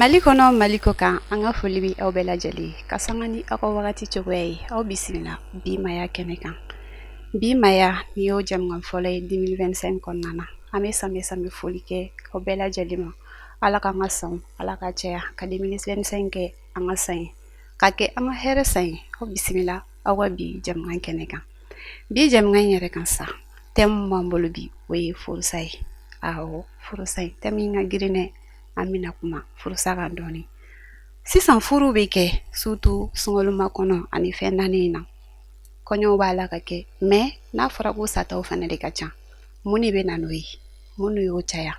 Mali kɔnɔ, Mali kɔ kan, an ka foli bɛ aw bɛɛ lajɛlen ka sanga ni aw ka wagati cogoya ye. Aw bisimila bi Maya kɛnɛ kan. Bi Maya ni y'o jamukan fɔlɔ ye 2025 kɔnɔna na. An bɛ sanbɛ sanbɛ foli kɛ aw bɛɛ lajɛlen ma. Ala k'an ka san, Ala ka caya ka 2025 kɛ an ka san ye, ka kɛ an ka hɛrɛ san ye. Aw bisimila aw ka bi jamukan kɛnɛ kan. Bi jamukan in yɛrɛ kan sa, thème b'an bolo bi, o ye furusa ye. Awɔ, furusa ye thème in ka girin dɛ. An bɛna kuma furusa kan dɔɔni sisan. Furu bɛ kɛ surtout sunkalo kɔnɔ ani fɛn naani in na, kɔɲɔw b'a la ka kɛ, mais n'a fɔra ko sataw fana de ka ca, mun de bɛ na n'o ye? Mun de y'o caya?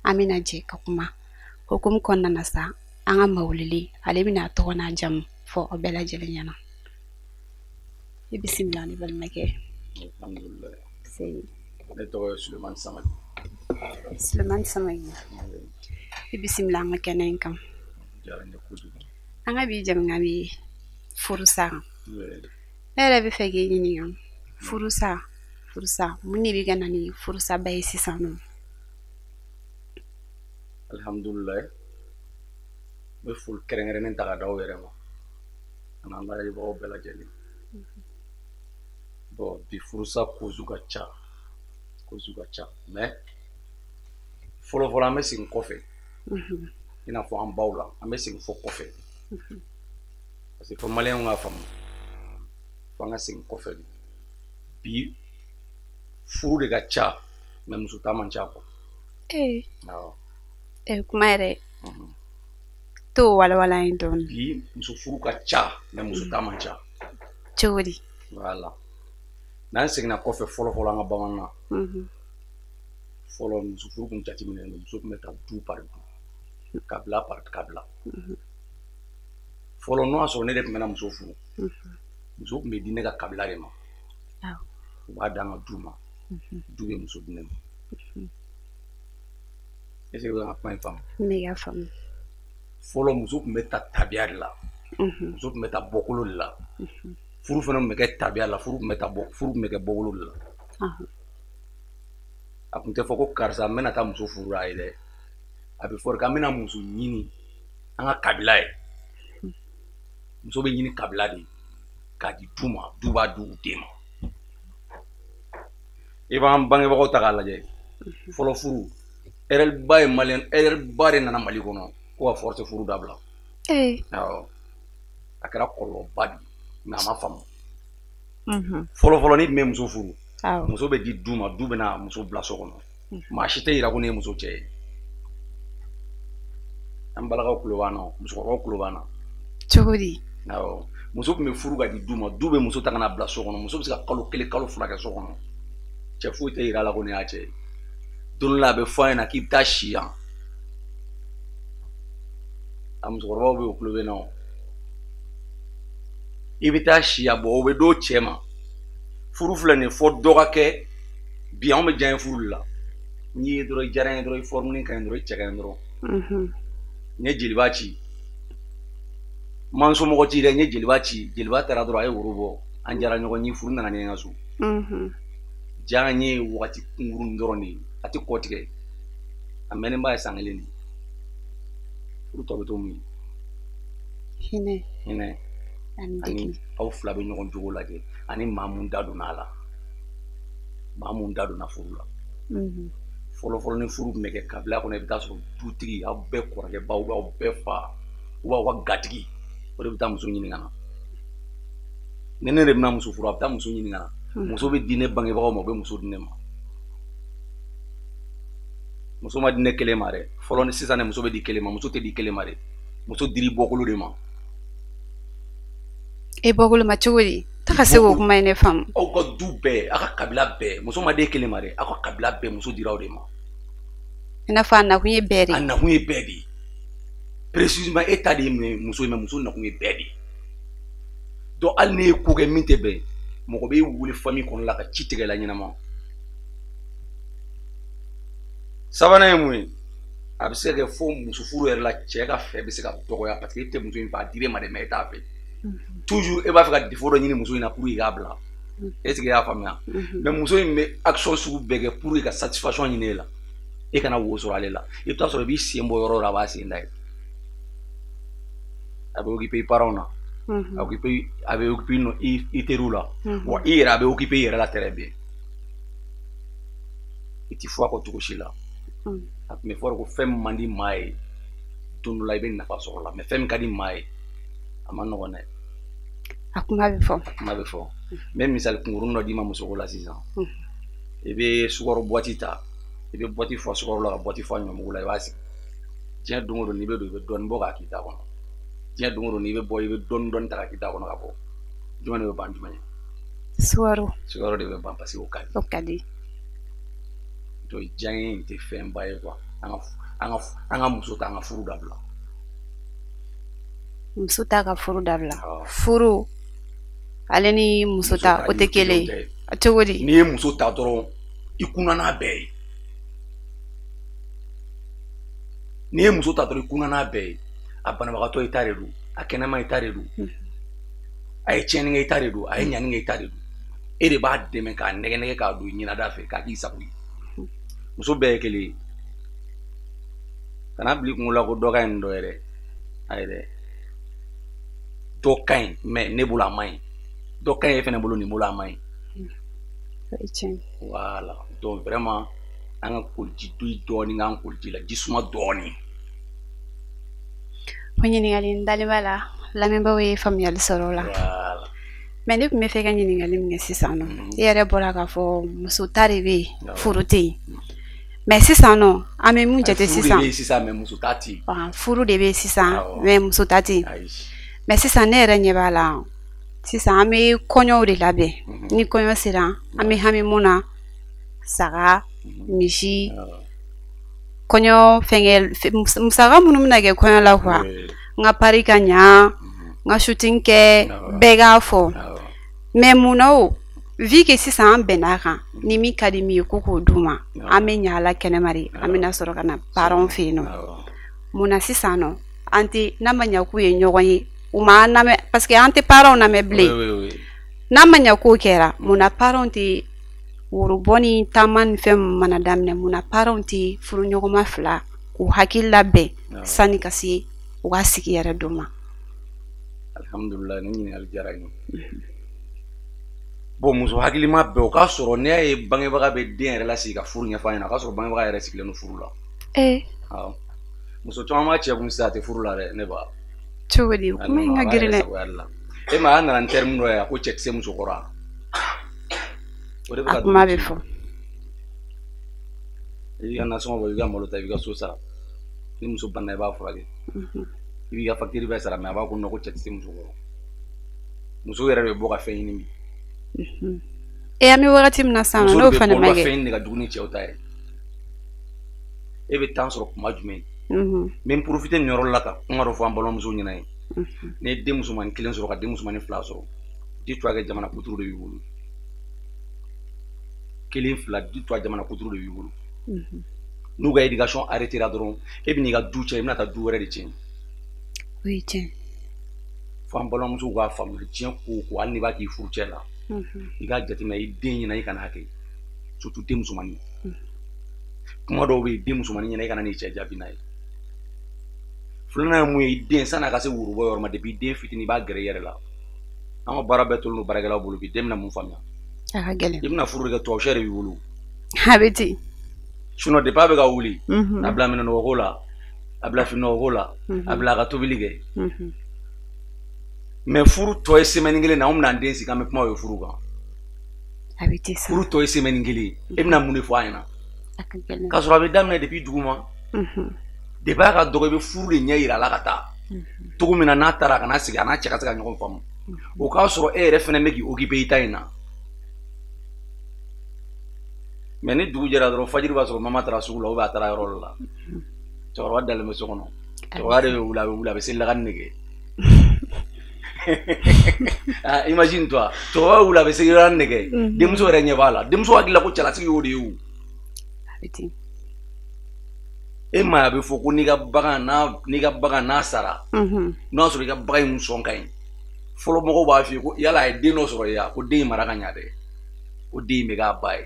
An bɛna jɛ ka kuma hokumu kɔnɔna na sa. An ka mawulili, ale bɛna a tɔgɔ n'a jamu fɔ aw bɛɛ lajɛlen ɲɛna. I bisimila, ne balimakɛ. Alhamdulilayi. Se. Ne tɔgɔ ye Sulemani Samake. Sulemani Samake, i bisimila an ka kɛnɛ in kan. Diyara n ye kojugu. An ka bi jamukan bɛ furusa kan. Ne yɛrɛ bɛ fɛ k'i ɲininka, furusa, furusa, mun de bɛ ka na ni furusaba ye sisan nɔ? Alhamdulilayi, n bɛ foli kɛrɛnkɛrɛnnen ta ka d'aw yɛrɛ ma ani an lajɛbagaw bɛɛ lajɛlen. Bon, bi furusa cause ka ca, cause ka ca, mais fɔlɔ fɔlɔ, an bɛ segin kɔfɛ, i n'a fɔ an baw la, an bɛ segin fɔ kɔfɛ, parce que fo maliyɛnw k'a faamu, fo an ka segin kɔfɛ de. Bi furu de ka ca, mais muso ta man ca quoi. Ee. Awɔ. Ee, kuma yɛrɛ t'o walawala an ye dɔɔni. Bi muso furu ka ca, mais muso ta man ca. Cogo di? Voilà, n'an seginna kɔfɛ, fɔlɔ fɔlɔ, an ka bamanan fɔlɔ, muso furu kun jateminɛ don. Muso tun bɛ taa du par du, kabila par kabila. Fɔlɔ, n'o y'a sɔrɔ ne de tun bɛna muso furu, muso tun bɛ di ne ka kabila de ma. U b'a d'an ka du ma, du bɛ muso di ne ma. Est ce que i bɛ ka kuma in faamu? N bɛ ka faamu. Fɔlɔ, muso tun bɛ ta tabiya de la, muso tun bɛ taa bɔkolo de la. Furu fana tun bɛ kɛ tabiya la, furu tun bɛ taa bɔ, furu tun bɛ kɛ bɔkolo de la. A tun tɛ fɔ ko karisa, n bɛna taa muso furu a ye dɛ. A bɛ fɔ de k'an bɛna muso ɲini an ka kabila ye. Muso bɛ ɲini kabila de ye k'a di du ma, du b'a di u den ma. I b'an bangebagaw ta k'a lajɛ, fɔlɔ furu, erreur ba ye maliyɛn, erreur ba de nana Mali kɔnɔ ko ka force furu dabila. Awɔ, a kɛra kɔlɔlɔba de ye, mais a ma faamu. Fɔlɔ fɔlɔ, n'i tun bɛ muso furu, muso bɛ di du ma, du bɛna muso bila so kɔnɔ, maa si tɛ yira ko ne ye muso cɛ ye. An balakaw tulo b'an na, musokɔrɔbaw tulo b'an na. Cogo di? Awɔ, muso tun bɛ furu ka di du ma, du bɛ muso ta ka na bila so kɔnɔ. Muso bɛ se ka kalo 1, kalo 2 kɛ so kɔnɔ, cɛ foyi tɛ yira a la ko ne y'a cɛ ye. Don dɔ la, a bɛ fɔ a ɲɛna k'i bɛ taa si yan. A musokɔrɔbaw bɛ yen, o tulo bɛ n na. O i bɛ taa si yan, bɔn, o bɛ d'o cɛ ma. Furu filɛ nin ye, fɔ dɔ ka kɛ. Bi anw bɛ diya furu de la. N'i ye dɔrɔn, i diyara n ye dɔrɔn, i forme ka ɲi dɔrɔn, i cɛ ka ɲi dɔrɔn. N ye jeliba ci, n ma n somɔgɔ ci dɛ, n ye jeliba ci. Jeliba taara dɔrɔn, a ye woro bɔ, an diyara ɲɔgɔn ye, furu nana ni n ka so. Diya n ye wagati kunkurunnin dɔrɔn de ye, a tɛ kɔ tigɛ, a mɛnnen ba ye san 1 de ye. Furu tɔ bɛ to mun ye? Hinɛ. Hinɛ. Ani ani degi. Aw fila bɛ ɲɔgɔn jogo lajɛ, ani maa mun da donna a la, maa mun da donna furu la. Fɔlɔ fɔlɔ, ni furu tun bɛ kɛ kabila kɔnɔ, i bɛ taa sɔrɔ dutigi, aw bɛɛ kɔrɔkɛba, aw bɛɛ fa, aw ka gatigi, o de bɛ taa muso ɲini ka na. Ni ne de bɛna muso furu, a bɛ taa muso ɲini ka na. Muso bɛ di ne bangebagaw ma, u bɛ muso di ne ma. Muso ma di ne kelen ma dɛ. Fɔlɔ ni sisan, ne muso bɛ di kelen ma, muso tɛ di kelen ma dɛ. Muso dir'i bɔkolo de ma. E bɔkolo ma cogo di? Ta ka se k'o kuma in ne faamu. Aw ka du bɛɛ, aw ka kabila bɛɛ, muso ma di kelen ma dɛ. Aw ka kabila bɛɛ, muso dira aw de ma. I n'a fɔ a nakun ye bɛɛ de A ye. nakun ye bɛɛ de ye. Précisément, e ta de ye muso ye, mais muso nakun ye bɛɛ de ye. Donc hali ne ye ko kɛ min tɛ bɛn, mɔgɔ b'e wele famille kɔnɔ la ka ci tigɛ la ɲɛnama. Sabanan ye mun ye? A bɛ se ka kɛ fo muso furu yɛrɛ la, cɛ ka fɛ bɛ se ka dɔgɔya, parce que e tɛ muso in fɛ, a dir'e ma de, mais e t'a fɛ. Toujours e b'a fɛ ka défaut dɔ ɲini muso in na pour i k'a bila. Est ce que i y'a faamuya? Mais muso in bɛ action sugu bɛɛ kɛ pour que ka satisfaction ɲini e la, e kana wo sɔrɔ ale la. I bɛ taa sɔrɔ i b'i sen bɔ yɔrɔ o yɔrɔ, a b'a sen da yen. A bɛ occuper i parents na, a bɛ occuper i teriw la, wa i yɛrɛ a bɛ occuper i yɛrɛ la très bien. I ti fɔ a kɔ cogo si la. A tun bɛ fɔ ko fɛn min man di maa ye, don dɔ la i bɛ nafa sɔrɔ o la, mais fɛn min ka di maa ye, a man nɔgɔn dɛ. A kuma bɛ fɔ. A kuma bɛ fɔ. N bɛ misali kunkurunin dɔ d'i ma musoko la sisan. I bɛ sukaro boîte ta, i bɛ boîte fa sukaro la ka boîte fa ɲɔmugu la, i b'a sigi. Diɲɛ don o don n'i bɛ don, i bɛ dɔɔnin bɔ k'a k'i ta kɔnɔ. Diɲɛ don o don n'i bɛ bɔ, i bɛ dɔɔnin dɔɔnin ta k'a k'i ta kɔnɔ ka bɔ. Jumɛn de bɛ ban jumɛn ye? Sukaro. Sukaro de bɛ ban parce que o ka di. O ka di. Donc diɲɛ in tɛ fɛnba ye quoi. An ka muso ta, an ka furu dabila. Muso ta ka furu dabila. Furu ale ni muso ta o tɛ kelen ye. Cogo di? N'i ye muso ta dɔrɔn, i kunna n'a bɛɛ ye. N'i ye muso ta dɔrɔn, i kunna n'a bɛɛ ye. A banabagatɔ i ta de don, a kɛnɛma i ta de don, a ye tiɲɛni kɛ i ta de don, a ye ɲani kɛ i ta de don. E de b'a dɛmɛ k'a nɛgɛ nɛgɛ k'a don i ɲɛnada fɛ k'a k'i sago ye. Muso bɛɛ ye kelen ye. Kana bila i kunkolo la ko dɔ ka ɲi ni dɔ ye dɛ. Ayi dɛ. Dɔ ka ɲi mais ne bolo a man ɲi. Dɔ ka ɲi e fɛnɛ bolo, nin bolo a man ɲi. Voilà. Donc vraiment an ka koliji dɔɔni k'an koliji la, ji suma dɔɔni. O ɲininkali n dalen b'a la lamɛnbaaw ye faamuyali sɔrɔ o la. Mais ne tun bɛ fɛ ka ɲininkali min kɛ sisan nɔ, i yɛrɛ bɔra k'a fɔ muso ta de bɛ yen, furu tɛ yen. Mais sisan nɔ, an bɛ mun jate sisan? Furu de bɛ yen sisan, mais muso ta tɛ yen. Furu de bɛ yen sisan, mais muso ta tɛ yen. Mais sisan ne yɛrɛ ɲɛ b'a la, sisan an bɛ kɔɲɔw de labɛn. Ni kɔɲɔ sera, an bɛ hami mun na, saga, misi, kɔɲɔ fɛnkɛ, musaka minnu bɛna kɛ kɔɲɔ la quoi. N ka pari ka ɲa, n ka shooting kɛ, bɛɛ k'a fɔ. Mais munna o, vu que sisan an bɛnn'a kan, ni min ka di min ye ko k'o d'u ma, an bɛ ɲa a la kɛnɛma de, an bɛna sɔrɔ ka na parents fɛ yen nɔ. Munna sisan nɔ, an tɛ, n'a ma ɲa k'u ye ɲɔgɔn ye, u m'an lamɛn, parce que an tɛ parents lamɛn bilen. N'a ma ɲa k'o kɛra, munna parents tɛ worobɔ ni taama ni fɛn mana daminɛ, munna parents tɛ furuɲɔgɔnma fila k'u hakili labɛn sanni ka se u ka sigi yɛrɛ dɔ ma? Alhamdulillah, ni ɲininkali diyara n ye. Bon, muso hakilima bɛɛ, o k'a sɔrɔ n'i y'a ye bangebaga bɛ den yɛrɛ lasigi ka furu ɲɛfɔ a ɲɛna, o k'a sɔrɔ bangebaga yɛrɛ sigilen don furu la. Awɔ. Muso caman b'a cɛ kun sisan, a tɛ furu la dɛ, ne ba. Cogo di? Kuma in ka girin dɛ. E ma, an nana ni terme dɔ ye, a ko cɛ tɛ se muso kɔrɔ. O de bɛ ka A kuma bɛ fɔ. I b'i ka nasɔngɔ bɔ, i b'i ka malo ta, i b'i ka so sara. Ni muso banna, i b'a furakɛ. I b'i ka facture bɛɛ sara, mais a b'a ko non, ko cɛ tɛ se muso kɔrɔ. Muso yɛrɛ de bɛ bɔ ka fɛn ɲini bi. E an bɛ wagati min na sisan n'o fana ma kɛ. Muso de bɛ bɔ ka fɛn ɲini de ka jugu ni cɛw ta ye. E bɛ temps sɔrɔ kuma jumɛn? N bɛ n profiter nin yɔrɔ la ka kuma dɔ fɔ an balimamusow ɲɛna ye. N'i ye den musomanin kelen sɔrɔ ka den musomanin fila sɔrɔ, dis-toi que jamana kuturu de b'i bolo. Kelen fila, dis-toi jamana kuturu de b'i bolo. N'u ka éducation arrêté la dɔrɔn, e bɛ n'i ka du tiɲɛ, i bɛna taa du wɛrɛ de tiɲɛ. O ye tiɲɛ. Fo an balimamusow k'a faamuya, diɲɛ ko o ko, hali n'i b'a k'i furucɛ la, i k'a jateminɛ i den ɲɛna, i kana kɛ, surtout den musomanin. Kuma dɔw bɛ yen, den musomanin ɲɛna, i kana n'i cɛ jaabi n'a ye. Filanan ye mun ye, i den san'a ka se worobɔ yɔrɔ ma, depuis den fitinin i b'a gɛrɛ i yɛrɛ la. An ka baara bɛɛ tolen don baarakɛlaw bolo bi, den bɛna mun faamuya? A ka gɛlɛn. I bɛna furu de kɛ, tubabu sɛ de b'i bolo. A bɛ ten. Sinon depuis a bɛ ka wuli, a bila minɛnɔgɔko la, a bila fininɔgɔko la, a bila a ka tobili kɛ. Mais furu tɔ ye semaine kelen na, anw bɛna an den sigi, an bɛ kuma o ye furu kan. A bɛ ten sa. Furu tɔ ye semaine kelen, e bɛna mun de fɔ a ɲɛna? A ka gɛlɛn. K'a sɔrɔ a bɛ daminɛ depuis duguma. Depuis a ka dɔgɔ, i bɛ furu de ɲɛ yira a la ka taa. Cogo min na n'a taara a kana sigi, a n'a cɛ ka se ka ɲɔgɔn faamu. O k'a sɔrɔ e yɛrɛ fɛnɛ bɛ k'i occuper i ta in na. Mais ni dugu jɛra dɔrɔn, fajiri b'a sɔrɔ mama taara sugu la ou bien a taara yɔrɔ dɔ la. Cɛkɔrɔba dalen bɛ so kɔnɔ. Cɛkɔrɔba de bɛ wuli, a bɛ wuli, a bɛ seli lagani de kɛ. Ah, imagine toi, cɛkɔrɔba bɛ wuli, a bɛ seli lagani de kɛ. Denmuso yɛrɛ ɲɛ b'a la. Denmuso hakili la ko cɛlasigi y'o de ye o. A bɛ ten. E ma ye, a bɛ fɔ ko n'i ka bagan n'a, n'i ka bagan n'a sara, n'o y'a sɔrɔ i ka bagan in sɔn ka ɲi. Fɔlɔ mɔgɔw b'a f'i ye ko yala a ye den dɔ sɔrɔ yen, ko den in mara ka ɲa dɛ, ko den in bɛ k'a ba ye.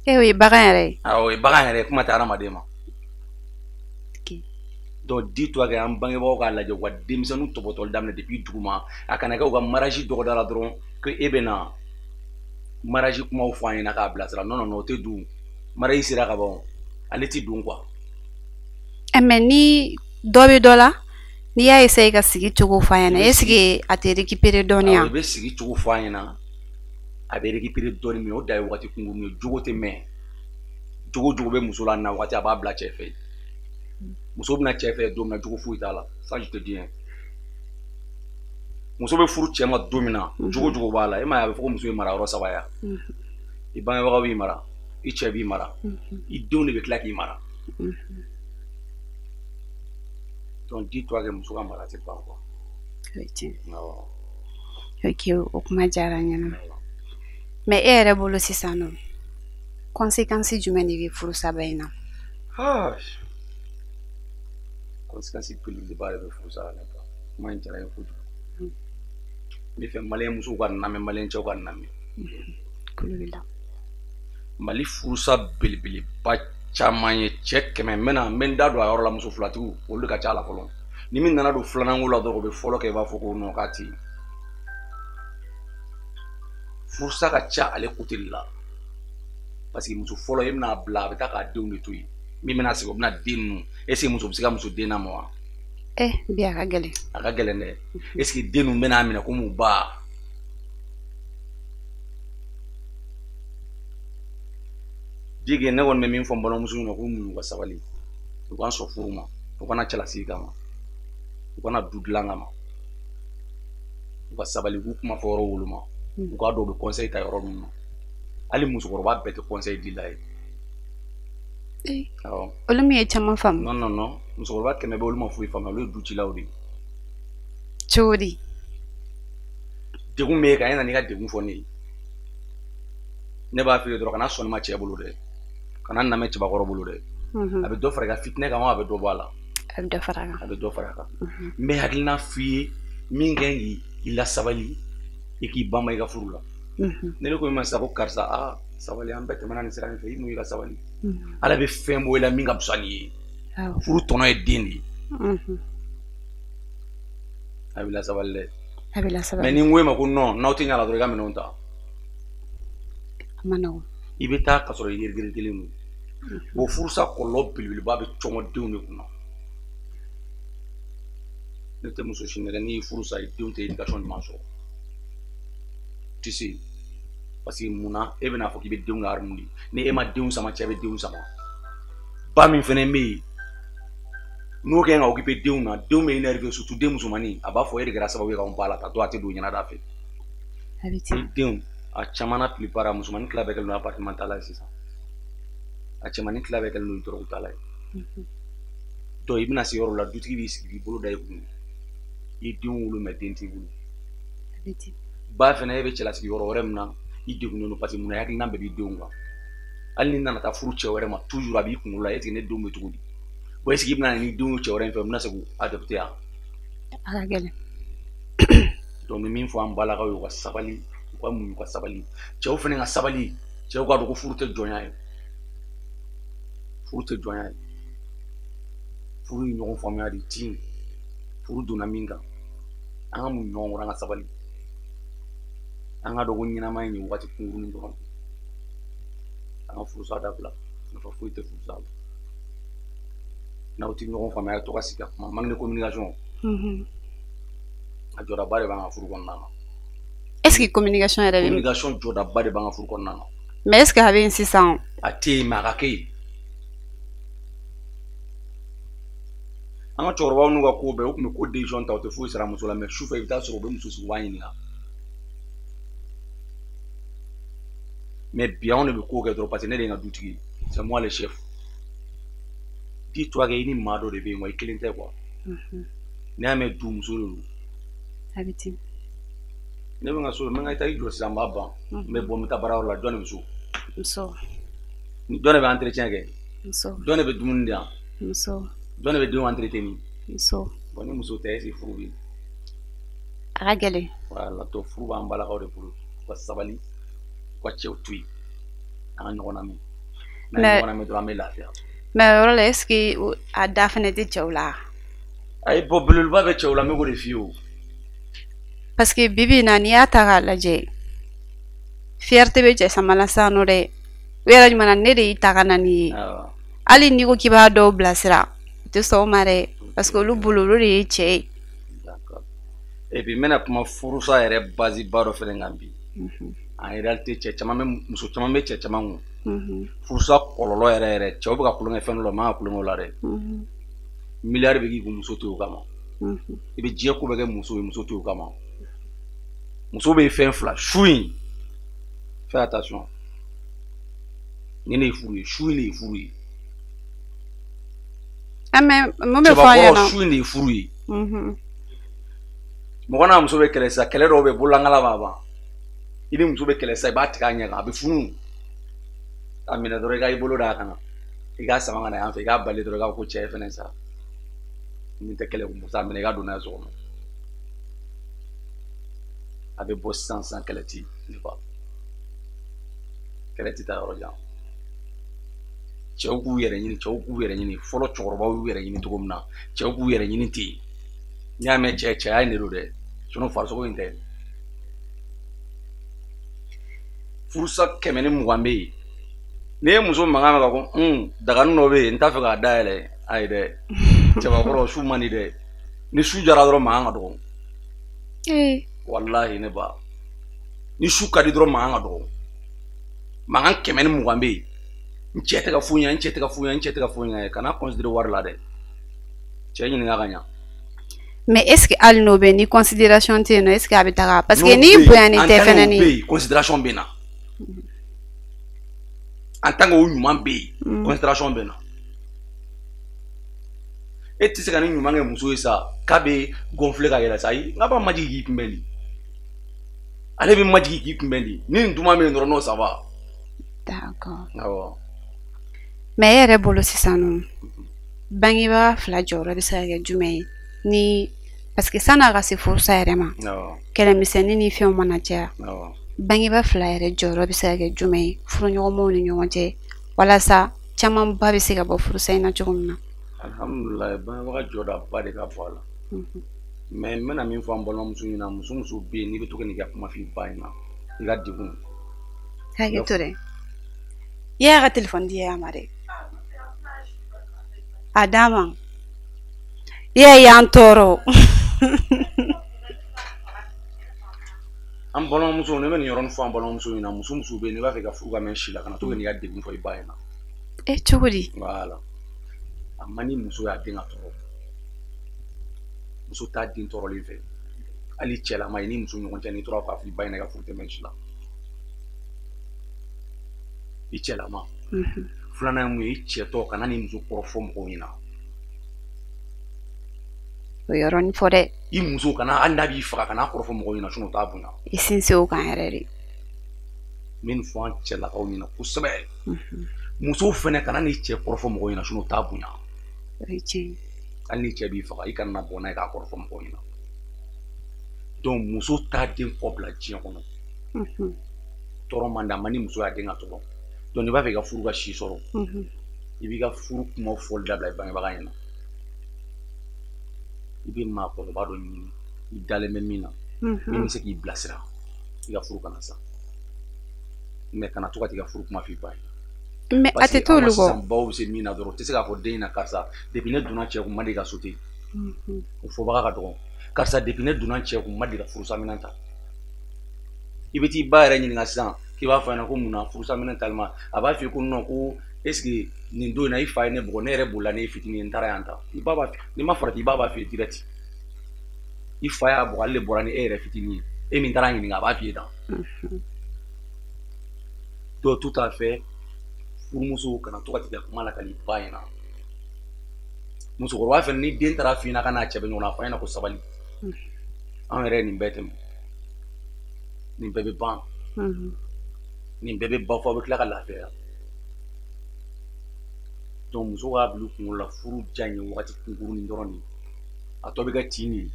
E, o ye bagan yɛrɛ ye. Awɔ, o ye bagan yɛrɛ ye, kuma tɛ hadamaden ma. Donc dis-toi que an bangebagaw k'a lajɛ u ka denmisɛnninw tɔbɔtɔli daminɛ depuis duguma, a kana kɛ u ka mariage dɔgɔda la dɔrɔn ko e bɛ na mariage kumaw fɔ an ɲɛna k'a bilasira. Non, non, non, o tɛ dun. Mariage sera ka ban, ale ti don quoi. Mais ni dɔ bɛ dɔ la, n'i y'a essayer ka sigi cogo f'a ɲɛna, est ce que a tɛ récupérer dɔɔni wa? I bɛ sigi cogo fɔ a ɲɛna, a bɛ récupérer dɔɔni, mais o dan ye waati kunkurunin ye. Jogo tɛ mɛn. Jogo jogo bɛ muso la na waati, a b'a bila cɛ fɛ yen. Muso bɛna cɛ fɛ don min na, jogo foyi t'a la. Ça, je te dis hein. Muso bɛ furu cɛ ma don min na, jogo jogo b'a la. E m'a ye, a bɛ fɔ ko muso ye mara yɔrɔ saba ya. I bangebagaw b'i mara, i cɛ b'i mara, i denw de bɛ tila k'i mara. Donc dis-toi que muso ka mara tɛ ban quoi. O ye tiɲɛ. Ok, o kuma diyara n ɲɛna. Mais e yɛrɛ bolo sisan nɔ, conséquence jumɛn de bɛ furu saba in na? Ah, conséquence belebeleba de bɛ furusa la. Ne ba, kuma in diyara n ye kojugu. N bɛ fɛ malien musow ka nin lamɛn, malien cɛw ka nin lamɛn. Kulo b'i la. Mali furusa belebeleba caman ye cɛ 100, n bɛna n bɛ n da don a yɔrɔ la. Muso filatigiw, olu de ka ca a la fɔlɔ. Ni min nana don filanan ko la dɔrɔn, o bɛ fɔlɔ kɛ i b'a fɔ ko non, k'a tɛ yen. Furusa ka ca ale côté de la, parce que muso fɔlɔ, e bɛna bila, a bɛ taa k'a denw de to yen. Min bɛna sigi, o bɛna den ninnu, est ce que muso bɛ se ka muso den lamɔ wa? Eh, bi a ka gɛlɛn. A ka gɛlɛn dɛ. Est ce que den ninnu bɛna minɛ komi u ba? Dike, ne kɔni bɛ min fɔ n balimamuso ɲɛna, k'u muɲu, ka sabali, u k'an sɔn furu ma, u kana cɛlasigi kama, u kana du dilan kama, u ka sabali, u k'u kuma fɔ yɔrɔ woloma, u k'a dɔn u bɛ conseil ta yɔrɔ min na. Hali musokɔrɔba bɛɛ tɛ conseil di la ye. Awɔ. Olu min ye caman faamu. Non, non, non, musokɔrɔba 100 bɛ, olu ma foyi faamuya, olu ye ducilaw de ye. Cogo di? Degun bɛ e kan, e nana i ka degun fɔ ne ye, ne b'a f'i ye dɔrɔn, kana sɔn ma cɛ bolo dɛ, kana lamɛn cɛbakɔrɔ bolo dɛ. A bɛ dɔ fara i ka fitinɛ kan wa, a bɛ dɔ bɔ a la? A bɛ dɔ fara a kan. A bɛ dɔ fara a kan. N bɛ hakilina f'i ye min kɛ k'i lasabali, i k'i banba i ka furu la. Ne ko i ma sisan ko karisa, aa, sabali, an bɛɛ tɛmɛna nin sira in fɛ, i mun i ka sabali, Ala bɛ fɛn bɔ i la min ka fisa n'i ye. Furu tɔnɔ ye den de ye. A bɛ lasabali dɛ. A bɛ lasabali. Mais ni n ko e ma ko non, n'aw tɛ ɲa la dɔrɔn, i ka minɛnw ta. A ma nɔgɔn. I bɛ taa ka sɔrɔ i yɛrɛkelen don. O furusa kɔlɔlɔ belebeleba bɛ cɔngɔ denw de kunna. Ne tɛ muso si nɛgɛ, n'i ye furu sa, i denw tɛ éducation ɲuman sɔrɔ, tu sais, parce que munna e bɛna fɔ k'i bɛ denw ka arme de? Ni e ma denw sama, cɛ bɛ denw sama. Ba min fɛnɛ bɛ yen, n'o kɛ ka occuper denw na, denw bɛ énervé, surtout den musomannin, a b'a fɔ e de kɛra sababu ye k'anw ba la ta to, a tɛ don ɲɛnada fɛ. A bɛ ten. Denw a caman na, plupart, a musomannin tila bɛɛ kɛlen don appartement tala ye sisan, a cɛmannin tila bɛɛ kɛlen don dɔrɔgu tala ye. Donc i bɛna se yɔrɔ la, dutigi b'i sigi k'i bolo da i kun, i ye denw wolo, mais den t'i bolo. A bɛ ten. Ba fɛnɛ, e bɛ cɛlasigi yɔrɔ wɛrɛ min na, i degunnen don, parce que munna? Hakilina bɛɛ b'i denw kan. Hali n'i nana taa furu cɛ wɛrɛ ma, toujours a b'i kunkolo la, est ce que ne denw bɛ cogo di? Bon, est ce que i bɛna ni denw ye cɛ wɛrɛ in fɛ, u bɛna se k'u adopter yan? A ka gɛlɛn. Donc n bɛ min fɔ an balakaw ye, u ka sabali, u ka muɲu, ka sabali. Cɛw fɛnɛ ka sabali, cɛw k'a dɔn ko furu tɛ jɔnya ye, furu tɛ jɔnya ye. Furu ye ɲɔgɔn faamuya de tin. Furu donna min kan, an ka muɲu ɲɔgɔn kɔrɔ, an ka sabali, an ka dɔn ko ɲɛnamaya ye waati kunkurunin dɔrɔn. An ka furusa dabila, nafa foyi tɛ furusa la n'aw tɛ ɲɔgɔn faamuya. To ka sigi ka kuma. Manque de communication, a jɔdaba de b'an ka furu kɔnɔna na. Est ce que communication yɛrɛ bɛ? Communication jɔdaba de b'an ka furu kɔnɔna na. Mais est ce que a bɛ yen sisan? A tɛ yen, mais a ka kɛ yen. An ka cɛkɔrɔbaw n'u ka ko bɛɛ, u tun bɛ ko décision ta, u tɛ foyi sara muso la, mais sufɛ i bɛ taa sɔrɔ u bɛ muso sigi, u b'a ɲininka. Mais bi, anw de bɛ ko kɛ dɔrɔn, parce que ne de ye n ka dutigi ye, c'est moi le chef. Dis-toi que i ni maa dɔ de bɛ yen wa, i kelen tɛ quoi. N'i y'a mɛn du, muso de don. A bɛ ten. Ne bɛ n ka so, n bɛ n ka étage jɔ sisan, n b'a ban, n bɛ bɔ, n bɛ taa baarayɔrɔ la, jɔn de bɛ so? Muso. Jɔn de bɛ entretien kɛ? Muso. Jɔn de bɛ dumuni di yan? Muso. Jɔn de bɛ denw entretenir? Muso. Bon, ni muso tɛ, est ce que furu bɛ yen? A ka gɛlɛn. Voilà, donc furu b'an balakaw de bolo. U ka sabali, u ka cɛw to yen, an ka ɲɔgɔn lamɛn. N'an ye ɲɔgɔn lamɛn dɔrɔn, an bɛ lafiya. Mais o yɔrɔ la, est ce que a da fɛnɛ tɛ cɛw la? Ayi, bon, belebeleba bɛ cɛw la, n bɛ k'o de f'i ye o. Parce que bibi in na, n'i y'a ta k'a lajɛ, fierté bɛ cɛ sama la sisan nɔ dɛ. U yɛrɛ ɲuman na, ne de y'i ta ka na nin ye. Hali n'i ko k'i b'a dɔw bilasira, u tɛ sɔn o ma dɛ, parce que olu bolo, olu de ye cɛ ye. D'accord. Et puis n bɛna kuma furusa yɛrɛ base ba dɔ fɛnɛ kan bi. En réalité, cɛ caman bɛ, muso caman bɛ cɛ caman kun. Furusa kɔlɔlɔ yɛrɛ yɛrɛ, cɛw bɛ ka kulonkɛ fɛn dɔ la, u man ka kulonkɛ o la dɛ. Miliyari bɛ k'i kun, muso to o kama. I bɛ diɲɛ ko bɛɛ kɛ muso ye, muso to o kama. Muso bɛ fɛn fila su in, fais attention. Ni ne ye furu ye, su in de ye furu ye. Ah, mais mun bɛ fɔ an ɲɛna? Su in de ye furu ye. Mɔgɔ n'a muso bɛ kɛlɛ sisan, kɛlɛ dɔw bɛ bololankala b'a ban. I ni muso bɛ kɛlɛ sisan, i b'a tigɛ a ɲɛ kan, a bɛ funu. A minɛ dɔrɔn, i ka i bolo d'a kan, i k'a sama ka na yan fɛ, i k'a bali dɔrɔn, i k'a fɔ ko cɛ ye fɛnɛ sa. Nin tɛ kɛlɛ kun, a minɛ i ka don n'a ye so kɔnɔ. A bɛ bɔ sisan sisan, kɛlɛ ti ne ba. Kɛlɛ ti taa yɔrɔ jan. Cɛw k'u yɛrɛ ɲini, cɛw k'u yɛrɛ ɲini. Fɔlɔ cɛkɔrɔbaw y'u yɛrɛ ɲini cogo min na, cɛw k'u yɛrɛ ɲini ten. N'i y'a mɛn cɛ, cɛya in de don dɛ, sinon farisogo in tɛ. Furusa 120 bɛ yen. N'i ye muso mankan mɛn ka ko dagani dɔ bɛ yen, n t'a fɛ k'a dayɛlɛ, ayi dɛ. Cɛbakɔrɔ, su man di dɛ. Ni su jara dɔrɔn, mankan ka dɔgɔ. Walahi ne ba. Ni su ka di dɔrɔn, mankan ka dɔgɔ. Mankan 120 bɛ yen. N cɛ tɛ ka foyi ɲɛ, n cɛ tɛ ka foyi ɲɛ, n cɛ tɛ ka foyi ɲɛ. Kana considérer wari la dɛ. Cɛ ɲininka ka ɲa. Mais est ce que hali n'o bɛ, ni considération tɛ yen nɔ, est ce que a bɛ taga? Parce que n'i bonyani tɛ fɛnɛ ni. Bɛ yen, considération bɛ na. En tant que o ɲuman bɛ yen, considération bɛ na. E tɛ se ka ni ɲuman kɛ muso ye sa, k'a bɛ gonfler ka yɛlɛ sa, ayi, n k'a b'a majigin k'i kunbɛn de. Ale bɛ majigin k'i kunbɛn de. Ni nin duman bɛ yen dɔrɔn, n'o ça va. D'accord. Awɔ. Mais e yɛrɛ bolo sisan nɔ, bangebaga fila jɔyɔrɔ bɛ se ka kɛ jumɛn ye? Ni parce que san'a ka se furusa yɛrɛ ma, kɛlɛmisɛnnin ni fɛnw mana caya, bangebaa fila yɛrɛ jɔyɔrɔ bɛ se ka kɛ jumɛn ye furuɲɔgɔnmaw ni ɲɔgɔn cɛ, walasa camanba bɛ se ka bɔ furusa in na cogo min na? Alhamdulilayi, bangebaga jɔdaba de ka bɔ a la. Mais n bɛna min fɔ an balimamuso ɲɛna, muso muso bɛ yen n'i bɛ to ka n'i ka kuma f'i ba ɲɛna, i ka degun. Hakɛ to dɛ. I y'a ka telefɔni di a ma dɛ. A d'a ma. I y'a ye an tɔɔrɔ. An balimamuso, ne bɛ nin yɔrɔnin fɔ an balimamuso ɲɛna, muso muso bɛ yen n'i b'a fɛ ka furu ka mɛn si la, kana to ka n'i ka degun fɔ i ba ɲɛna. E cogo di? Voilà. A man di muso y'a den ka tɔɔrɔ. Muso t'a den tɔɔrɔlen fɛ. Hali cɛlama ye, ni muso ɲɔgɔn cɛ, n'i tora k'a fɔ i ba ɲɛna, i ka furu tɛ mɛn si la. I cɛlama. Filanan ye mun ye? I cɛtɔ, kana ni muso kɔrɔ fɔ mɔgɔw ɲɛna. O yɔrɔnin fɔ dɛ. I muso kana, hali n'a b'i faga, kana kɔrɔfɔ mɔgɔw ɲɛna, sinon o t'a bonya. I sinsin o kan yɛrɛ de. N bɛ nin fɔ an cɛlakaw ɲɛna kosɛbɛ. Musow fɛnɛ, kana n'i cɛ kɔrɔfɔ mɔgɔw ɲɛna, sinon o t'a bonya. O ye tiɲɛ ye. Hali ni cɛ b'i faga, i kana na bɔ n'a ye k'a kɔrɔfɔ mɔgɔw ɲɛna. Donc muso t'a den kɔ bila diɲɛ kɔnɔ. Tɔɔrɔ man di a ma, ni muso y'a den ka tɔɔrɔ. Donc n'i b'a fɛ i ka furu ka si sɔrɔ, i b'i ka furu kumaw fɔli dabila i bangebaga ɲɛna. I bɛ maakɔrɔba dɔ ɲini, i dalen bɛ min na, min bɛ se k'i bilasira, i ka furu kana sa. Mais kana to ka t'i ka furu kuma f'i ba ye. Mais a tɛ t'olu kɔ. Sisan baw bɛ se min na dɔrɔn, u tɛ se k'a fɔ den ɲɛna, karisa, depuis ne donna cɛ kun, n ma deli ka sauter. O fɔbaga ka dɔgɔ. Karisa, depuis ne donna cɛ kun, n ma deli ka furusa minɛn ta. I bɛ t'i ba yɛrɛ ɲininka sisan, k'i b'a fɔ a ɲɛna ko mun na furusa minɛn tali ma, a b'a f'i ye ko non, ko est ce que nin don in na i fa ye ne bugɔ, ne yɛrɛ bolila ne ye fitinin ye, n taara yan ta. I ba b'a, n'i ma farati, i ba b'a f'i ye direct. I fa y'a bugɔ, ale de bɔra ni e yɛrɛ fitinin ye. E min taara ɲininka, a b'a f'i ye tan. Donc tout à fait, furumuso kana to ka t'i ka kuma lakali ba ɲɛna. Musokɔrɔba fɛnɛ, ni den taara f'i ɲɛna k'a n'a cɛ bɛ ɲɔgɔn na, a fɔ a ɲɛna ko sabali. Anw yɛrɛ ye nin bɛɛ tɛmɛ. Nin bɛɛ bɛ ban. Nin bɛɛ bɛ ban fo aw bɛ tila ka lafiya. Donc muso k'a bila u kunkolo la, furu diya in ye wagati kunkurunin dɔrɔn de ye. A tɔ bɛ kɛ tin de ye.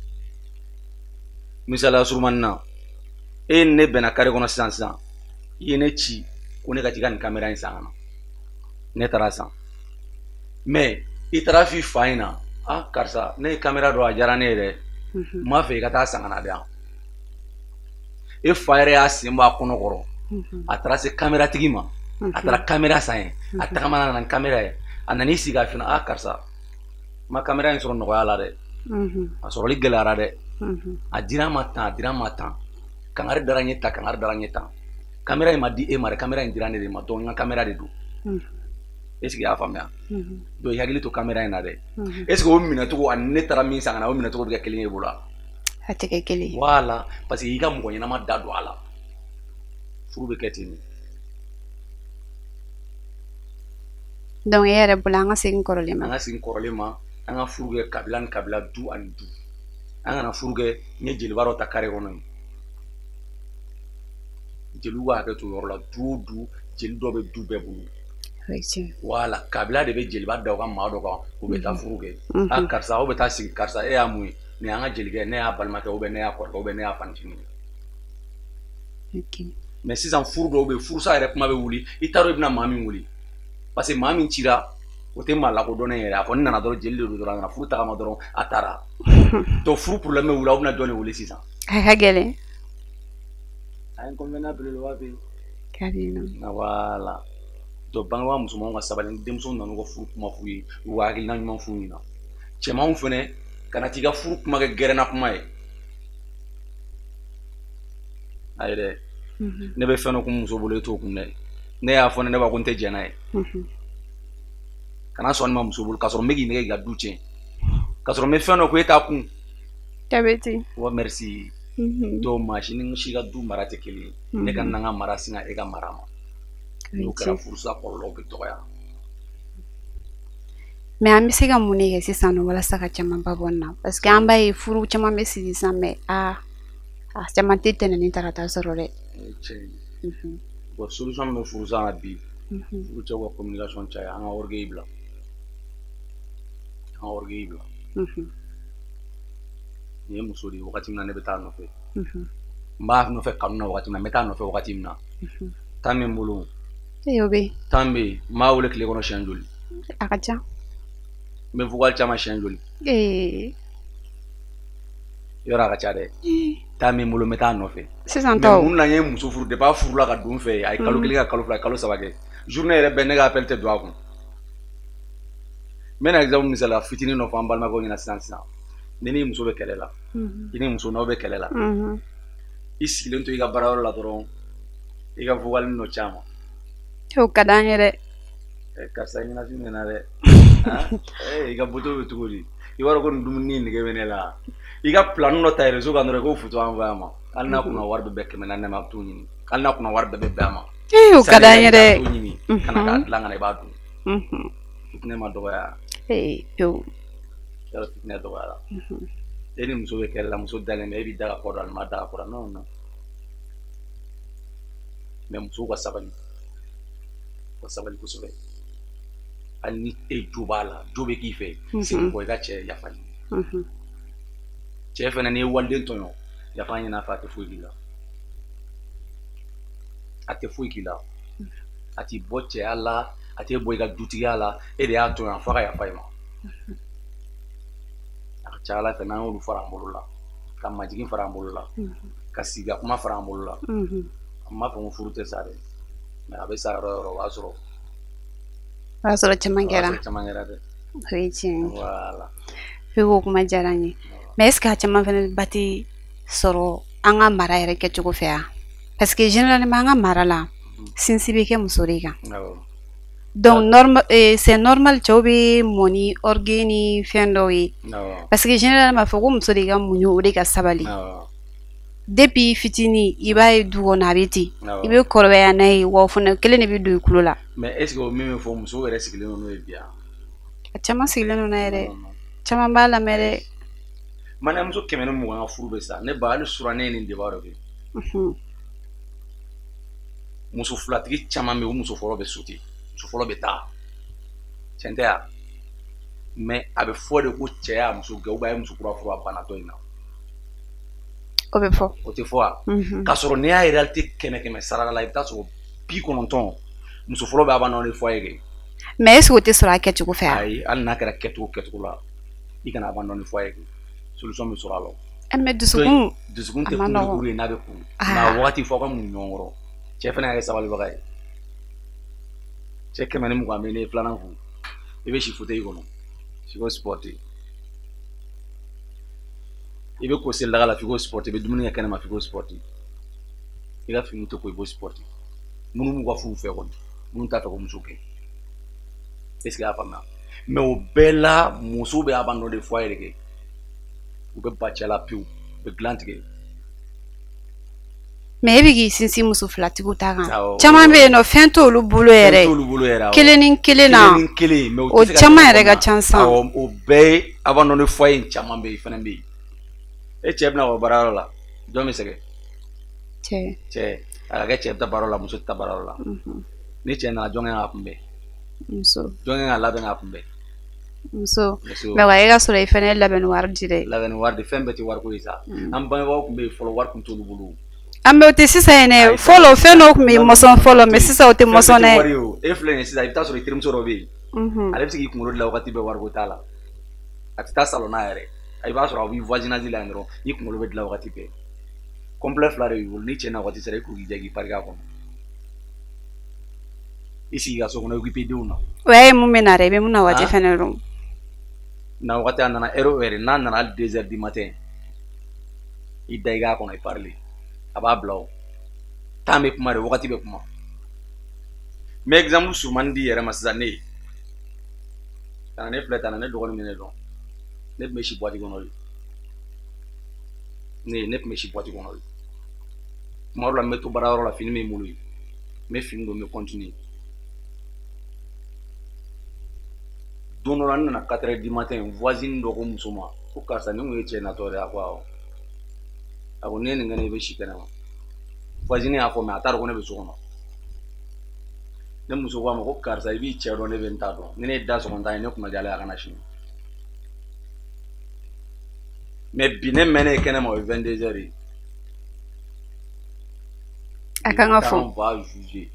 Misaliya surumani na, e ni ne bɛnna kare kɔnɔ sisan sisan, i ye ne ci ko ne ka t'i ka nin kamera in san ka na. Ne taara san. Mais i taara f'i fa ɲɛna Ah karisa, ne ye caméra dɔn, a diyara ne ye dɛ, n b'a fɛ i ka taa san ka na di yan. E fa yɛrɛ y'a sen bɔ a kɔnɔ kɔrɔ, a taara se caméra tigi ma, a taara caméra san ye, a tagama nana ni caméra ye, a nan'i sigi a fina, ah karisa, n ma caméra in sɔrɔ nɔgɔya la dɛ, a sɔrɔli gɛlɛyara dɛ, a dira n ma tan, a dira n ma tan, kangari dara n ye tan, kangari dara n ye tan, caméra in ma di e ma dɛ, caméra in dira ne de ma, donc n ka caméra de don. Est-ce que i y'a faamuya? Donc i hakili to caméra in na dɛ. Est-ce que o minɛcogo ani ne taara min san ka na, o minɛcogo bɛ kɛ kelen ye i bolo wa? A tɛ kɛ kelen ye. Voilà, parce que i ka mɔgɔ ɲɛnama da don a la. Furu bɛ kɛ ten de. Donc e yɛrɛ bolo, an ka segin kɔrɔlen ma. An ka segin kɔrɔlen ma, an ka furu kɛ kabila ni kabila, du ani du. An kana furu kɛ n ye jeliba dɔ ta carré kɔnɔ yen. Jeliw ka hakɛ to yɔrɔ la, du o du, jeli dɔ bɛ du bɛɛ bolo. Voilà, kabila de bɛ jeliba da u ka maa dɔ kan, u bɛ taa furu kɛ. Ah karisa, aw bɛ taa sigi, karisa e y'a mun ye? Nin y'an ka jelikɛ, ne y'a balimakɛ, ou bien ne y'a kɔrɔkɛ, ou bien ne y'a fanicinin ye. Mais sisan furu dɔw bɛ yen, furusa yɛrɛ kuma bɛ wuli, i t'a dɔn i bɛna maa min wuli. Parce que maa min cira, o tɛ maa lakodɔnnen yɛrɛ, a kɔni nana dɔrɔn, jeli de don dɔrɔn, a nana furu tagama dɔrɔn, a taara. Donc furu problème bɛ wuli, aw bɛna jɔn de wele sisan? A ka gɛlɛn. A inconvénient belebeleba bɛ yen. Ka di nɔ. Voilà. Donc bangebaa musomanw ka sabali, ni denmuso nana u ka furu kuma f'u ye, u ka hakilina ɲuman f'u ɲɛna. Cɛmanw fɛnɛ, kana t'i ka furu kuma kɛ gɛrɛnna kuma ye. Ayi dɛ, ne bɛ fɛn dɔ kun muso bolo, e t'o kun dɛ. Ne y'a fɔ ne b'a ko n tɛ jɛn n'a ye. Kana sɔn ne ma muso bolo, k'a sɔrɔ n bɛ k'i nɛgɛ k'i ka du tiɲɛ. K'a sɔrɔ n bɛ fɛn dɔ kun, e t'a kun. Jabɛti. Wa merci. Donc maa si ni si ka du mara tɛ kelen ye. Ne ka na n ka mara sin ka e ka mara ma. N'o kɛra, furusa kɔlɔlɔw bɛ dɔgɔya. Mais an bɛ se ka mun de kɛ sisan nɔ walasa ka camanba bɔ nin na? Parce que an b'a ye furu caman bɛ sigi sisan, mais aa a caman tɛ tɛnɛ ni tarata sɔrɔ dɛ. Tiɲɛ ye. Bon, solution min bɛ furusa la bi, furucɛw ka communication caya, an ka orgueil bila. An ka orgueil bila. Nin ye muso de ye, wagati min na ne bɛ taa a nɔfɛ. N b'a nɔfɛ kanu na wagati min na, n bɛ taa a nɔfɛ wagati min na. Temps bɛ n bolo. Ee, o bɛ yen. Temps bɛ yen, n b'a wele tile kɔnɔ siɲɛ joli? A ka ca. N bɛ vocal caman siɲɛ joli? Ee. Yɔrɔ a ka ca dɛ. Temps bɛ n bolo, n bɛ taa a nɔfɛ. Sisan taw. Mais mun na n ye muso furu, depuis a furula ka don n fɛ yen, a ye kalo 1 kɛ, kalo 2, kalo 3 kɛ. Journée yɛrɛ bɛɛ ne ka appel tɛ don a kun. N bɛna exemple misaliya fitinin dɔ fɔ an balimakɛw ɲɛna sisan sisan. Ni ni muso bɛ kɛlɛ la, i ni muso n'aw bɛ kɛlɛ la, i sigilen to i ka baarayɔrɔ la dɔrɔn, i ka vocal dɔ ci a ma. O ka d'an ye dɛ. Karisa ɲɛnafin bɛ n na dɛ. I ka moto bɛ cogo di? I b'a dɔn ko nin dumuni nege bɛ ne la. I ka plan dɔ ta réseau kan dɔrɔn, i k'o photo envoyer a ma. Hali n'a kunna wari bɛ bɛn 400 ma, a bɛ t'o ɲini. Hali n'a kunna wari bɛɛ bɛ bɛn a ma. Ee, o ka d'an ye dɛ. T'o ɲini ka na k'a dilan ka na, i b'a dun. Fitinɛ ma dɔgɔya. Ee, pewu. Yɔrɔ fitinɛ dɔgɔyara. E ni muso bɛ kɛlɛ la, muso dalen bɛ, e b'i da ka kɔ don, a ma da ka kɔ don. Non, non. Mais musow ka sabali. Ka sabali kosɛbɛ. Hali ni e jo b'a la, jo bɛ k'i fɛ, segin kɔ i ka cɛ yafa ɲini. Cɛ fɛnɛ, n'i ye waliden tɔɲɔ, yafa ɲini a fɛ, a tɛ foyi k'i la. A tɛ foyi k'i la. A t'i bɔ cɛya la, a t'e bɔ i ka dutigiya la, e de y'a tɔɲɔ, f'a ka yafa i ma. A ka ca Ala fɛ, n'an y'olu fara an bolo la, ka majigin fara an bolo la, ka sigi ka kuma fara an bolo la. An m'a fɔ ko furu tɛ sa dɛ, mais a bɛ sa yɔrɔ o yɔrɔ, o b'a sɔrɔ. O y'a sɔrɔ caman kɛra. O y'a sɔrɔ caman kɛra dɛ. O ye tiɲɛ ye. Voilà. I k'o kuma diyara n ye. Mais est ce que a caman fɛnɛ ba tɛ sɔrɔ an ka mara yɛrɛ kɛcogo fɛ yan? Parce que généralement an ka mara la, sinsin bɛ kɛ muso de kan. Donc c'est normal cɛw bɛ mɔ ni orgueil ni fɛn dɔw ye. Parce que généralement a fɔ ko muso de ka muɲu, o de ka sabali. Depuis fitinin i b'a ye du kɔnɔ a bɛ ten. I bɛ kɔrɔbaya n'a ye, wa o fana kelen de bɛ don i tulo la. Mais est ce que o min bɛ fɔ, musow yɛrɛ sigilen don n'o ye bi yan? A caman sigilen don n'a ye dɛ. Caman b'a lamɛn dɛ. Maniyamuso 120 ka furu bɛ sa. Ne ba, hali sura ne ye nin débat dɔ kɛ. Muso filatigi caman bɛ yen, o muso fɔlɔ bɛ sauter. Muso fɔlɔ bɛ taa. Tiɲɛ tɛ ya? Mais a bɛ fɔ de ko cɛ y'a muso gɛn, ou bien a ye muso kura furu, a banna dɔ in na. O bɛ fɔ. O tɛ fɔ wa? K'a sɔrɔ n'i y'a réalité 100 100 sarada la, i bɛ taa sɔrɔ 90 muso fɔlɔ bɛ abandonner foyer kɛ. Mais est ce que o tɛ sɔrɔ a kɛcogo fɛ wa? Ayi, hali n'a kɛra kɛcogo kɛcogo la. I kana abandonner foyer kɛ, solution bɛ sɔrɔ a la. Mais dusukun dusukun tɛ kuru ye n'a bɛ kuru. Nka wagati fɔ aw ka muɲu ɲɔgɔn kɔrɔ. Cɛ fana y'a kɛ sabalibaga ye. Cɛ 120 bɛ ne ye filanan furu, i bɛ si fauteuil kɔnɔ, f'i k'o supporter. I bɛ ko selidaga la, f'i k'o supporter. I bɛ dumuni kɛ kɛnɛma, f'i k'o supporter. I ka fini tɛ ko, i b'o supporter. Minnu b'u ka furu fɛ kɔni, minnu t'a fɛ ko muso kɛ. Est-ce que i y'a faamuya? Mais o bɛɛ la, musow bɛ abandonner foyer de kɛ. U bɛ ba cɛ la pewu, u bɛ dilan tigɛ. Mais e bɛ k'i sinsin muso filatigiw ta kan. Caman bɛ yen nɔ, fɛn t'olu bolo yɛrɛ. Kelen ni kelen na. Kelen ni kelen, mais o caman yɛrɛ ka ca san. Awɔ, o bɛɛ ye abandonner foyer in caman bɛ yen, fana bɛ yen. E cɛ bɛna bɔ baarayɔrɔ la, jɔn bɛ sɛgɛn? Cɛ. Cɛ, a ka kɛ cɛ bɛ taa baarayɔrɔ la, muso tɛ taa baarayɔrɔ la. Ni cɛ nana, jɔn kan k'a kunbɛn? Muso. Jɔn kan k'a labɛn k'a kunbɛn? Muso. Mais wa e ka sɔrɔ i fana ye labɛnni wari di dɛ. Labɛnni wari di, fɛn bɛɛ tɛ wariko ye sa. An bangebaaw tun bɛ yen fɔlɔ, wari tun t'olu bolo. An bɛ o tɛ sisan yen dɛ, fɔlɔ fɛn dɔw tun bɛ mɔsɔn fɔlɔ, mais sisan o tɛ mɔsɔn dɛ. Fɛn bɛɛ tɛ wari ye o. E filɛ nin ye sisan, i bɛ taa sɔrɔ i terimuso dɔ bɛ yen. Ale bɛ se k'i kunkolo dilan wagati bɛɛ, wariko t'a la. A tɛ taa salon na yɛrɛ. I b'a sɔrɔ a b'i voisinage la yen dɔrɔn, i kunkolo bɛ dilan wagati bɛɛ. Complet fila de b'i bolo, ni cɛ na wagati sera, i k'u k'i jɛ k'i parquer a kɔnɔ. I sigi ka so kɔnɔ, occupé denw na. O y'a ye mun bɛ na dɛ, i bɛ mun na waati fɛnɛ dɔn. Na wagati a nana heure o heure, n'a nana hali 2 heures du matin, i da i k'a kɔnɔ, i parler. A b'a bila o. Temps bɛ kuma de, wagati bɛ kuma. N bɛ exemple surumani di yɛrɛ ma sisan, ne ye. Ka na ne filɛ tan na, ne dɔgɔnin bɛ ne dɔn. Ne tun bɛ si boîte kɔnɔ de. Ne tun bɛ si boîte kɔnɔ de. Tuma dɔw la, n bɛ to baarayɔrɔ la, fini bɛ n bolo yen. N bɛ fini don, n bɛ continuer. Don dɔ la, n nana 4 heures du matin, voisine dɔ ko muso ma, ko karisa, nin kun ye cɛ natɔ de ye? A ko awɔ. A ko ne ye nin kɛ ne, i bɛ si kɛnɛ ma. Voisine y'a fɔ, mais a t'a dɔn ko ne bɛ so kɔnɔ. Ne muso ko a ma ko karisa, i b'i cɛ dɔn, ne bɛ n ta dɔn. Ni ne ye da sɔgɔ n ta ye, ne kunna diyalen a kana sini. Mais bi ne mɛnnen kɛnɛ ma, o ye 22 heures ye. A kan ka fɔ. Va juger.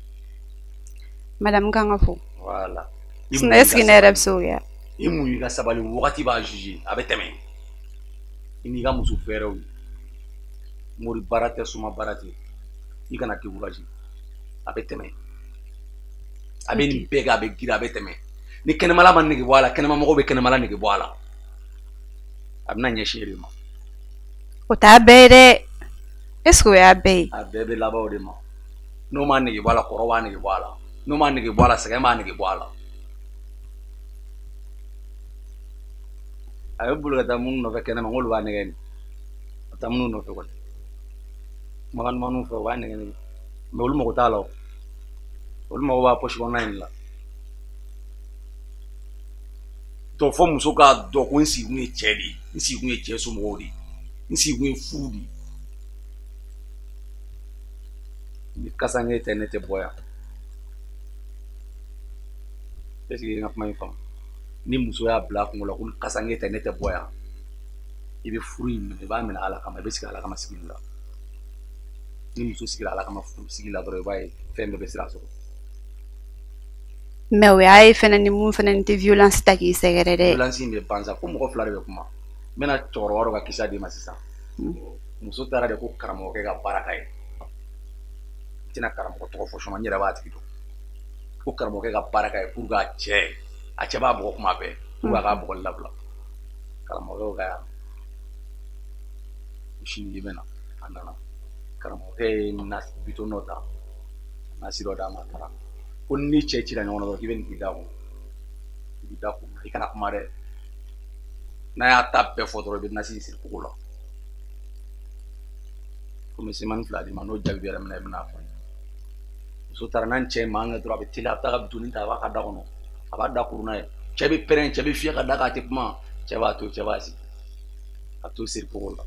Madame kan ka fɔ. Voilà. Sinon est-ce que ne yɛrɛ bɛ se o kɛ? I muɲu, i ka sabali, wagati b'a juger, a bɛ tɛmɛ. I n'i ka muso fɛrɛw ye. Mori baara tɛ, suma baara tɛ. I kana décourager. A bɛ tɛmɛ. A bɛ nin bɛɛ kɛ, a bɛ girin, a bɛ tɛmɛ. Ni kɛnɛmala ma nege bɔ a la, kɛnɛmamɔgɔw bɛ kɛnɛmala nege bɔ a la. A bɛna ɲɛsin e de ma. O t'a bɛɛ ye dɛ. Est-ce que o y'a bɛɛ ye? A bɛɛ bɛ laban o de ma. N'o ma nege bɔ a la, kɔrɔ b'a nege bɔ a la. N'o ma nege bɔ a la, sɛgɛn b'a nege bɔ a la. A bɛ boli ka taa minnu nɔfɛ kɛnɛma, n k'olu b'a nɛgɛ nin. A bɛ taa minnu nɔfɛ kɔni. Kumakan dumanniw fɛ, u b'a nɛgɛ nɛgɛ. Mais olu mago t'a la o. Olu mago b'a poche kɔnɔna in de la. Donc fo muso k'a dɔn ko n sigikun ye cɛ de ye, n sigikun ye cɛ somɔgɔw de ye, n sigikun ye furu de ye. Ni kasange tɛ, ne tɛ bɔ yan. Est-ce que i ka kuma in faamu? Ni muso y'a bila a kungo la ko ni kasange tɛ, ne tɛ bɔ yan. I bɛ furu in minɛ, i b'a minɛ Ala kama, i bɛ sigi Ala kama sigili la. Ni muso sigira Ala kama furu sigi la dɔrɔn, i b'a ye fɛn bɛɛ bɛ sira sɔrɔ. Mais o y'a ye fɛnɛ ni mun fɛnɛ tɛ violence ta k'i sɛgɛrɛ dɛ. Violence in bɛ ban sa, ko mɔgɔ fila de bɛ kuma. N bɛna cɛkɔrɔba dɔ ka kisa d'i ma sisan. Muso taara de ko karamɔgɔkɛ ka baara ka ye. N tɛna karamɔgɔ tɔgɔ fɔ suma, n yɛrɛ b'a tigi dɔn. Ko karamɔgɔkɛ ka baara ka ye pour que a cɛ b'a bugɔ kuma bɛɛ, pour que a k'a bugɔli dabila. Karamɔgɔkɛ ko k'a y'a mɛn. Sini i bɛ na, a nana. Karamɔgɔkɛ ye bitɔn dɔ ta, nasi dɔ d'a ma, a taara. Ko ni cɛ cira ɲɔgɔn na dɔrɔn, k'i bɛ nin k'i da kɔnɔ. I b'i da kun, i kana kuma dɛ. N'a y'a ta bɛɛ fɔ dɔrɔn, i bɛ nasi in siri kogo la. Komi semani fila d'i ma, n'o jaabi bɛ yɛrɛ min na, i bɛna fɔ n ye. Muso taara n'a cɛ ye mankan kɛ dɔrɔn, a bɛ teliya, a bɛ taa ka bitɔn ta, a b'a ka da kɔnɔ. A b'a da kuru n'a ye. Cɛ bɛ pɛrɛn, cɛ bɛ fiyɛ ka da kan, a tɛ kuma. Cɛ b'a to, cɛ b'a sigi. A t'o siri kogo la.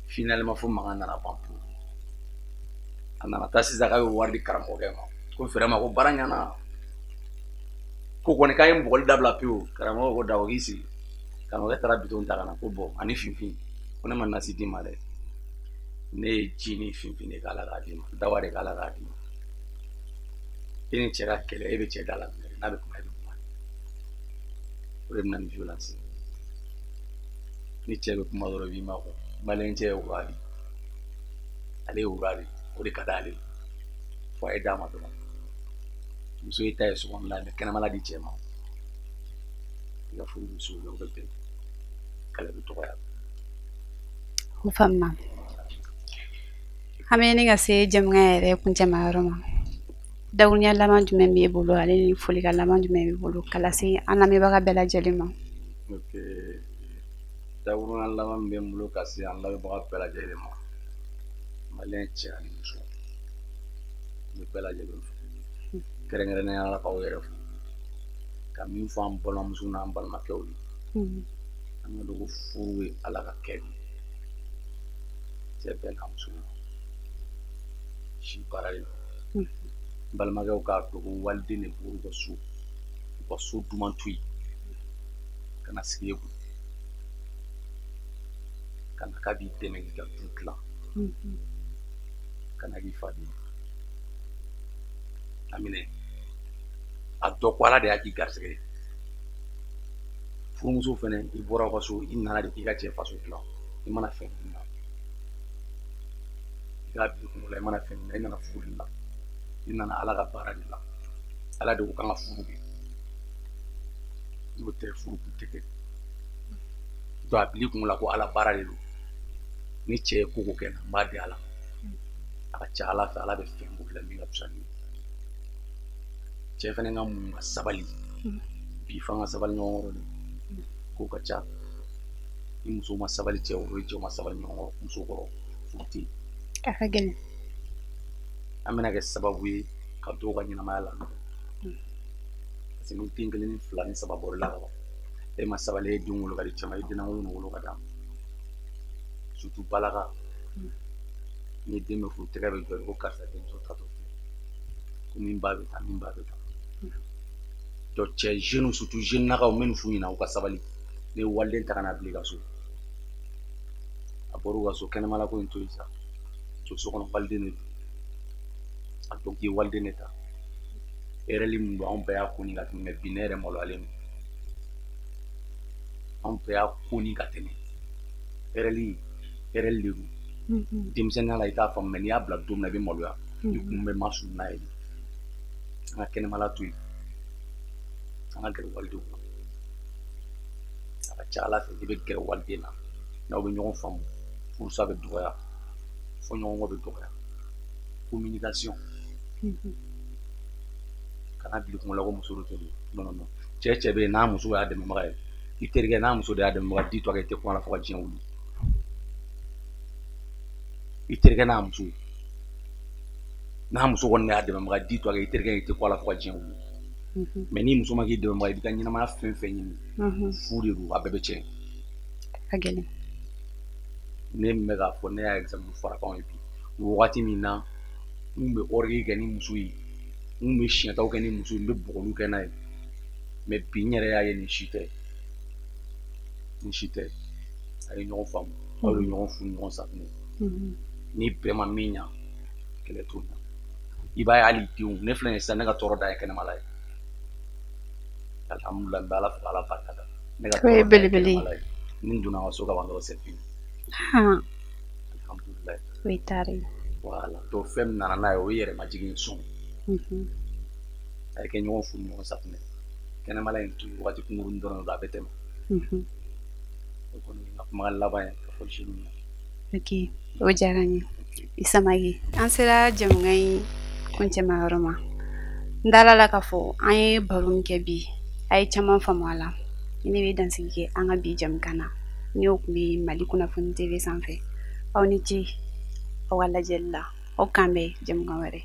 Finalement, fo mankan nana ban pewu. A nana taa sisan k'a bɛ wari di karamɔgɔkɛ ma. Ko vraiment ko baara ɲɛna. Ko kɔni k'a ye n bugɔli dabila pewu. Karamɔgɔ ko da o k'i sigi. Karamɔgɔkɛ taara bitɔn ta ka na ko bɔn ani finfin. Ko ne ma nasi d'i ma dɛ. Ne ye ji ni finfin de k'a la k'a d'i ma. Dawa de k'a la k'a d'i ma. E ni cɛ ka kɛlɛ, e bɛ cɛ da la minɛ. N'a bɛ kuma, e bɛ kuma. O de bɛ na ni violence ye. Ni cɛ bɛ kuma dɔrɔn i b'i makun. Maliyɛn cɛ ye wura de ye, ale ye wura de ye, o de ka d'ale ye. Fo a ye d'a ma dɔrɔn. Muso ye ta ye so kɔnɔna la, mais kɛnɛmala di cɛ ma. I ka furu bɛ so, o bɛ bɛn, kɛlɛ bɛ dɔgɔya. O faamuna. An bɛ ɲini ka se jamukan yɛrɛ kuncɛma yɔrɔ ma. Dakuruɲa laban jumɛn b'e bolo, ale ni folikan laban jumɛn b'i bolo ka lase an lamɛnbaga bɛɛ lajɛlen ma? Ok, dakuruɲa laban min bɛ n bolo ka se an lamɛnbaga bɛɛ lajɛlen ma, maliyɛn cɛ ani muso, n bɛ bɛɛ lajɛlen fo, kɛrɛnkɛrɛnnenya la k'aw yɛrɛ fo, ka min fɔ an balimamuso n'an balimakɛw ye, an ka dɔn ko furu ye Ala ka kɛ de ye. Cɛ bɛɛ n'a muso si baara de don. N balimakɛw k'a dɔn ko waliden de bɔr'u ka so, u ka so duman to yen ka na sigi e kun, ka na k'a b'i dɛmɛ k'i ka du dilan, ka na k'i fa den. A minɛ, a dɔn ko Ala de y'a k'i garisɛgɛ ye. Furumuso fɛnɛ, i bɔra aw ka so, i nana de k'i ka cɛ faso dilan. I mana fɛn min na, i k'a bila i kunkolo la, i mana fɛn min na, i nana furu de la, i nana Ala ka baara de la. Ala de ko k'an ka furu kɛ, n'o tɛ furu kun tɛ kɛ. Donc a bila i kunkolo la ko Ala baara de don. Ni cɛ ye ko ko kɛ n na, n b'a di Ala ma. A ka ca Ala fɛ, Ala bɛ fɛn bɔ i la min ka fisa ni ye. Cɛ fɛnɛ ka muɲu ka sabali. Bi f'an ka sabali ɲɔgɔn kɔrɔ dɛ, ko ka ca. Ni muso ma sabali cɛ kɔrɔ, ni cɛw ma sabali ɲɔgɔn kɔrɔ, muso kɔrɔ, furu tɛ yen. A ka gɛlɛn. An bɛna kɛ sababu ye ka dɔw ka ɲɛnamaya lanɔgɔ. Parce que ni den kelen ni fila ni saba bɔr'i la ka ban, e ma sabali, e ye den wolo ka di cɛ ma, i den lankolon wolo ka d'a ma. Surtout balaka, ni den bɛ furu, tɛgɛ bɛ jɔ ko karisa denmuso tatɔ filɛ, ko min ba bɛ tan, min ba bɛ tan. Donc cɛ jeunes, surtout jeune nakaw, n bɛ nin f'u ɲɛna, u ka sabali. Ne ye waliden ta ka na bila i ka so, a bɔr'u ka so, kɛnɛmala ko in to yen sa, to so kɔnɔ, waliden de don. A dɔn k'i ye waliden de ta. Erreur min don, anw bɛɛ y'a koni ka tɛmɛ, mais bi ne yɛrɛ maloyalen don. Anw bɛɛ y'a koni ka tɛmɛ. Erreur de don. Denmisɛnninya la i t'a faamu, mais n'i y'a bila don min na i bɛ maloya. I kun bɛ masurun n'a ye. An ka kɛnɛmala to yen, an ka gɛrɛ walidenw na. A ka ca Ala fɛ, i bɛ gɛrɛ waliden na, n'aw bɛ ɲɔgɔn faamu, furusa bɛ dɔgɔya, fɔɲɔgɔnkɔ bɛ dɔgɔya. Communication. Kana bila i kunkolo la ko muso de tɛ don. Non, non, non. Cɛ cɛ bɛ yen n'a muso y'a dɛmɛbaga ye, i terikɛ n'a muso de y'a dɛmɛbaga, dis toi que i tɛ kuma la fo ka diɲɛ wuli. I terikɛ n'a muso, n'a muso kɔni y'a dɛmɛbaga, dis toi que i terikɛ i tɛ kuma la fo ka diɲɛ wuli. Mais ni muso ma k'i dɛmɛbaga, i b'i ka ɲɛnamaya fɛn fɛn ɲini, fu de don, a bɛɛ bɛ tiɲɛ. A gɛlɛn. Ne min bɛ k'a fɔ, ne y'a exemple fara kanw ye bi. Wagati min na n kun bɛ orgueil kɛ ni muso ye, n kun bɛ siɲɛtaw kɛ ni muso ye, n bɛ bugɔliw kɛ n'a ye, mais bi n yɛrɛ y'a ye nin si tɛ, nin si tɛ. A ye ɲɔgɔn faamu, aw ye ɲɔgɔn furu ɲɔgɔn safunɛ. Ni bɛɛ ma min ɲa, kɛlɛ t'o ɲa. I b'a ye hali denw, ne filɛ nin ye sisan, ne ka tɔɔrɔ dan ye kɛnɛmala ye. Alhamdulillah, n bɛ Ala fo k'Ala barika da. Ne ka O ye tɔɔrɔ dan ye belebele ye. kɛnɛmala ye. Ni n donna n ka so ka ban dɔrɔn, c'est fini. Alhamdulillah. O ye taare ye. Voilà. Donc fɛn min nana n'a ye, o ye yɛrɛmajigin sɔn. A ye kɛ ɲɔgɔn furu ɲɔgɔn safunɛ. Kɛnɛmala in to yen, wagati kunkurunin dɔrɔn don, a bɛ tɛmɛ. O kɔni ye n ka kumakan laban ye ka fɔ jeunes ɲɛna. Ok, o diyara n ye. I Samake. An sera jamukan in kuncɛma yɔrɔ ma. N dala la k'a fɔ an ye baro min kɛ bi, a ye caman faamu a la. Ne bɛ dansigi kɛ an ka bi jamukan na. Ni o tun bɛ Mali kunnafoni TV sanfɛ. Aw ni ce aw ka lajɛli la. Aw k'an bɛn jamukan wɛrɛ.